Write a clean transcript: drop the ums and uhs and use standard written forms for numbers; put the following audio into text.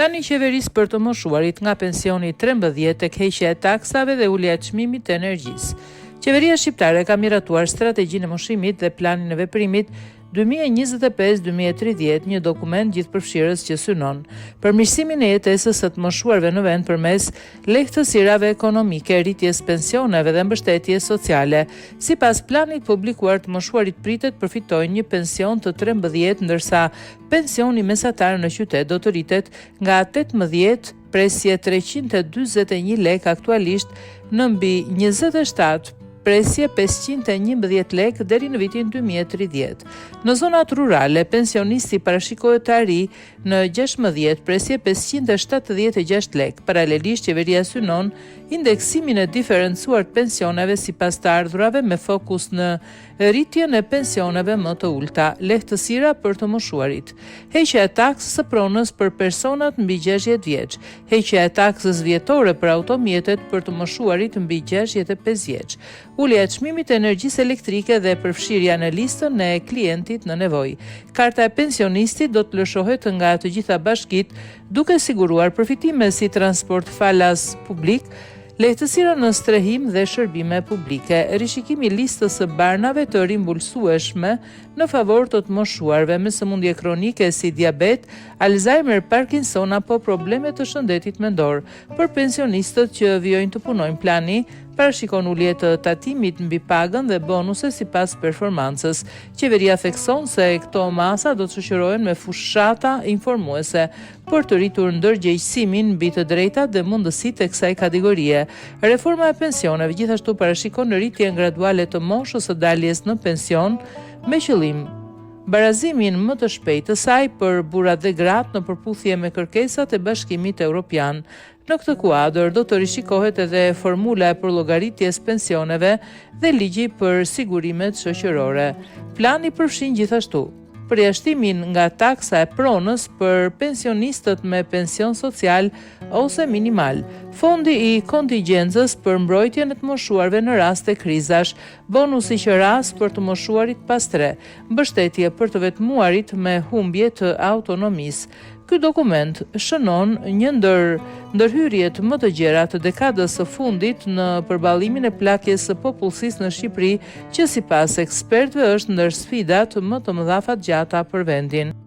Plani i qeverisë për të moshuarit nga pensioni 13 tek heqja e taksave dhe ulja e çmimit të energjisë. Qeveria shqiptare ka miratuar strategjinë e moshimit dhe planin e veprimit 2025-2030, një dokument gjithëpërfshirës që synon përmirësimin e jetesës së të moshuarve në vend përmes lehtësirave ekonomike, rritjes pensioneve dhe mbështetjes sociale. Sipas planit publikuar, të moshuarit pritet përfitojnë një pension të 13, ndërsa Pensioni mesatar në qytet do të rritet nga 18 presje 341 lekë aktualisht në mbi 27 presje 511 lekë deri në vitin 2030. Në zonat rurale, pensionisti parashikohet të arrijë në 16 presje 576 lekë. Paralelisht, qeveria synon indeksimin e diferencuar të pensioneve sipas të ardhurave me fokus në Rritjen e pensioneve më të ulëta, lehtësira për të moshuarit, heqja e taksës së pronës për personat mbi 60 vjeç, heqja e taksës vjetore për automjetet për të moshuarit mbi 65 vjeç, ulja e çmimit të energjisë elektrike dhe përfshirja në listën e klientit në nevojë. Karta e pensionistit do të lëshohet nga të gjitha bashkitë, duke siguruar përfitime si transport falas publik, Lehtësira në strehim dhe shërbime publike, rishikimi i listës së barnave të rimbursueshme në favor të të moshuarve me sëmundje kronike si diabet, Alzheimer, Parkinson apo probleme të shëndetit mendor. Për pensionistët që vijojnë të punojnë plani parashikon ulje të tatimit mbi pagën dhe bonuse sipas performancës. Qeveria thekson se këto masa do të shoqërohen me fushata informuese për të rritur ndërgjegjësimin mbi të drejtat dhe mundësitë e kësaj kategorie. Reforma e pensioneve gjithashtu parashikon rritjen graduale të moshës së daljes në pension me qëllim barazimin më të shpejtë të saj për burrat dhe gratë në përputhje me kërkesat e Bashkimit Evropian. Në këtë kuadër do të rishikohet edhe formula e përllogaritjes pensioneve dhe ligji për sigurimet shoqërore. Plani përfshin gjithashtu përjashtimin nga taksa e pronës për pensionistët me pension social ose minimal, fondi i kontigjencës për mbrojtjen e të moshuarve në raste krizash, bonusi i qerasë për të moshuarit pa strehë, mbështetje për të vetmuarit me humbje të autonomisë. Ky dokument shënon një ndër ndërhyrjet më të gjera të dekadës së fundit në përballimin e plakjes së popullsisë në Shqipëri, që sipas ekspertëve është ndër sfidat më të mëdha afatgjata për vendin.